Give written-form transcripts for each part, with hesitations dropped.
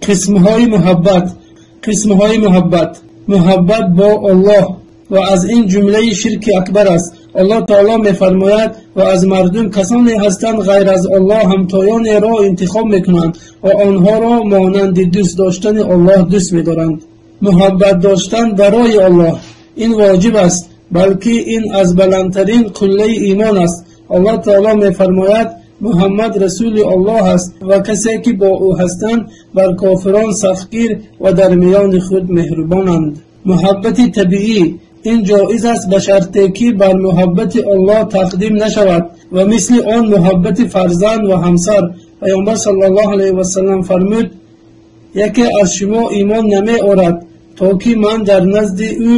Қисмҳои муҳаббат. Қисмҳои муҳаббат. Муҳаббат бо Аллоҳ ва аз ин ҷумлаи ширки акбар аст. Аллоҳ таоло мефармояд: ва аз мардум касоне ҳастанд ғайр аз Аллоҳ ҳамтоёнеро интихоб мекунанд ва онҳоро монанди дӯст доштани Аллоҳ дӯст медоранд. Муҳаббат доштан барои Аллоҳ ин воҷиб аст, балки ин аз баландтарин қуллаи имон аст. Аллоҳ таоло мефармояд: Муҳаммад расули Аллоҳ аст ва касе ки бо ӯ ҳастанд бар кофирон сахтгир ва дар миёни худ меҳрубонанд. Муҳаббати табиӣ ин ҷоиз аст ба шарте ки бар муҳаббати Аллоҳ тақдим нашавад ва мисли он муҳаббати фарзанд ва ҳамсар. Паёмбар саллаллоҳу алайҳи васаллам фармуд: яке аз шумо имон намеорад то ки ман дар назди ӯ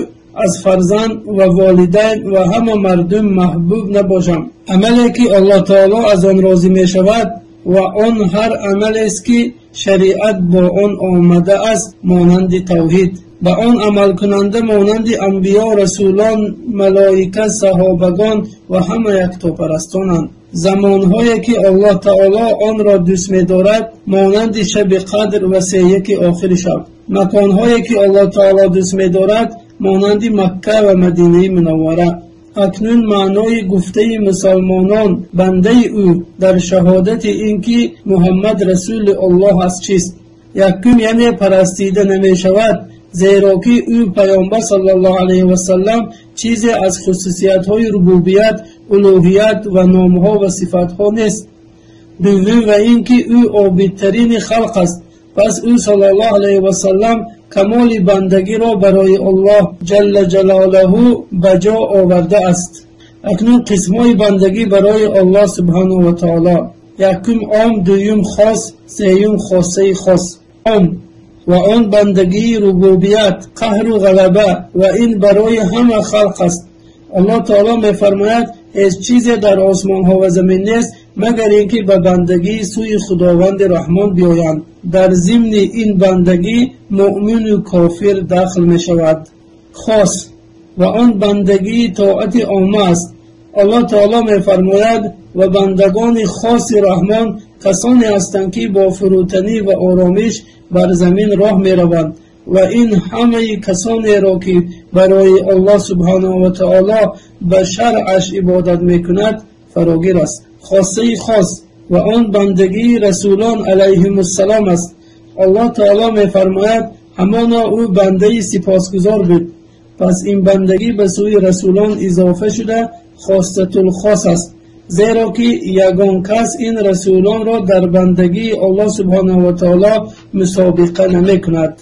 аз фарзанд ва волидайн ва ҳама мардум маҳбуб набошам. Амале ки Аллоҳ таоло аз он розӣ мешавад ва он ҳар амалест ки шариат бо он омадааст, монанди тавҳид. Ба он амалкунанда монанди анбиё, расулон, малоика, саҳобагон ва ҳама яктопарастонанд. Замонҳое ки Аллоҳ таоло онро дӯст медорад, монанди шаби қадр ва сеяки охири шаб. Маконҳое ки Аллоҳ таоло дӯст медорад, монанди Макка ва Мадинаи Мунаввара. Акнун маънои гуфтаи мусалмонон бандаи ӯ дар шаҳодати ин ки Муҳаммад расули Аллоҳ аст чист? Якум, яъне парастида намешавад, зеро ки ӯ паёмбар саллаллоҳу алайҳи васаллам чизе аз хусусиятҳои рубубият, улӯҳият ва номҳо ва сифатҳо нест. Дуввум, ва ин ки ӯ обидтарини халқ аст. Пас ӯ саллаллоҳу алайҳи васаллам камоли бандагиро барои Аллоҳ ҷалла ҷалолаҳу ба ҷо овардааст. Акнун қисмҳои бандагӣ барои Аллоҳ субҳанаҳу ва таоло: якум ом, дуюм хос, сеюм хосаи хос. Ом ва он бандагии рубубият, қаҳру ғалаба ва ин барои ҳама халқ аст. Аллоҳ таоло мефармояд: ҳеҷ чизе дар осмонҳо ва замин нест, магар ин ки ба бандагии сӯи Худованди Раҳмон биёянд. Дар зимни ин бандагӣ муъмину кофир дахл мешавад. Хос ва он бандагии тоати омма аст. Аллоҳ таоло мефармояд: ва бандагони хоси Раҳмон касоне ҳастанд ки бо фурӯтанӣ ва оромиш бар замин роҳ мераванд ва ин ҳамаи касонеро ки барои Аллоҳ субҳанаҳу ва таоло ба шаръаш ибодат мекунад фарогир аст. Хосаи хос ва он бандагии расулон алайҳимуссалом аст. Аллоҳ таоло мефармояд: ҳамоно ӯ бандаи сипосгузор буд. Пас ин бандагӣ ба сӯи расулон изофа шуда хосатулхос аст, зеро ки ягон кас ин расулонро дар бандагии Аллоҳ субҳанаҳу ва таоло мусобиқа намекунад.